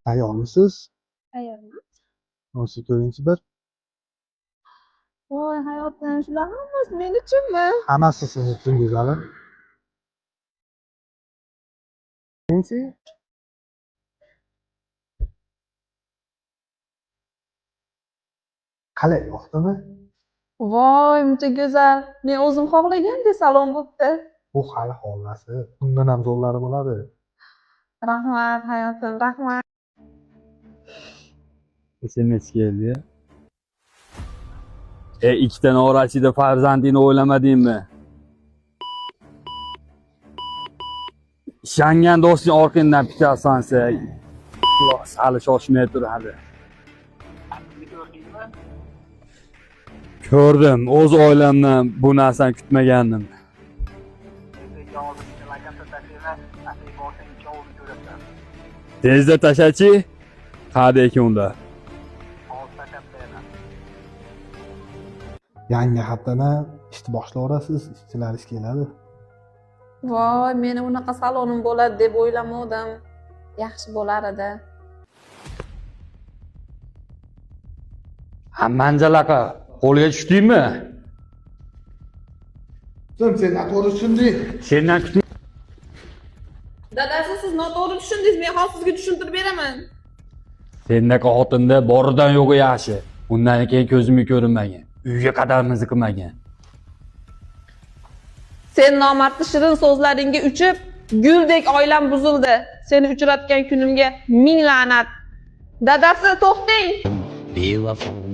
Tayyormisiz? Tayyorman. Hozir ko'ringchi bir. Voy hayotim, shular hammasi men uchunmi? Hammasi siz uchun, go'zalim. Birinchi. Qalay, yoqdimi? Voy, muncha go'zal. Men o'zim xohlagandek salon bo'pti. Bu hali hollasi. Bundan ham zo'rlari bo'ladi. Rahmat hayotim, rahmat. SMS keldi. E, ikkita norasida farzandingni o'ylamadingmi? Ishongan do'sting orqangdan pichoq sansa, hali shoshmay tur hali. Ko'rdim, o'z oilamdan bu narsani kutmagandim. Tezda tashlachi, qani ekan unda. Yangi haftadan ishni boshlayverasiz, ishchilaringiz keladi. Voy, meni unaqa salonim bo'ladi deb o'ylamovdim. Yaxshi bo'lar edi. Ha, manjalaqa qo'lga tushdingmi? Sen sen noto'g'ri tushunding. Sendan kutma. Dadasi, siz noto'g'ri tushundingiz. Men hozir sizga tushuntirib beraman. Sendaqa xotinda boridan yo'g'i yaxshi. Undan keyin ko'zimga ko'rinmagan. Uyga qadamimizni qilmagan. Sen nomardni shirin so'zlaringga uchib, guldek oilam buzildi. Seni uchratgan kunimga ming la'nat. Dadasi, to'xtang. Bevafo.